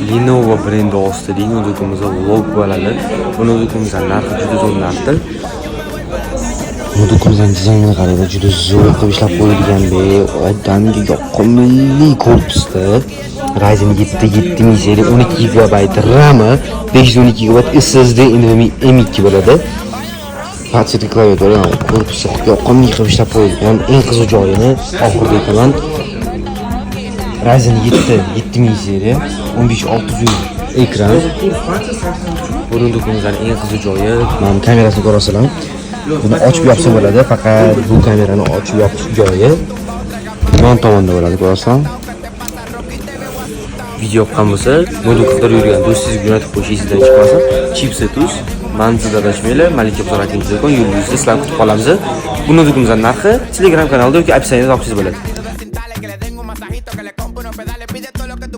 Lenovo brendi ostida noutbukimizda LOQ bo'ladi. Bu noutbukimizning narxi juda zo'r narxda. Noutbukimizning dizaynini qaranglar, juda zo'r qilib ishlab qo'yilgan be. Odamga yoqimli korpusda. Ryzen 7 7000 seriya, 12 GB RAM, 512 GB SSD NVMe M2 bo'ladi. Подсветка klaviatura, korpusi yoqimli qilib ishlab qo'yilgan. Eng qiziq joyini oxirida aytaman. Ryzen 7 7000 seriya, 15600 ekran. Bu noutbukimizning eng qiziq joyi, mana bu kamerasini ko'rasizlar. Buni ochib yopsa bo'ladi, faqat bu kamerani ochib yopish joyi yon tomonda bo'ladi, ko'rasizlar. Video yoqqan bo'lsa, noutbuk qidirib yurgan do'stingizga jo'natib qo'yish esingizdan chiqmasin. Chipset Uz, manzilda adashmanglar, Malika Bozor do'kon yo'lingizda sizlarni kutib qolamiz. Bu noutbukimizning narxi Telegram kanalida yoki описание da topsangiz bo'ladi. Dale, que le den un masajito, que le compre unos pedales, pide todo lo que tú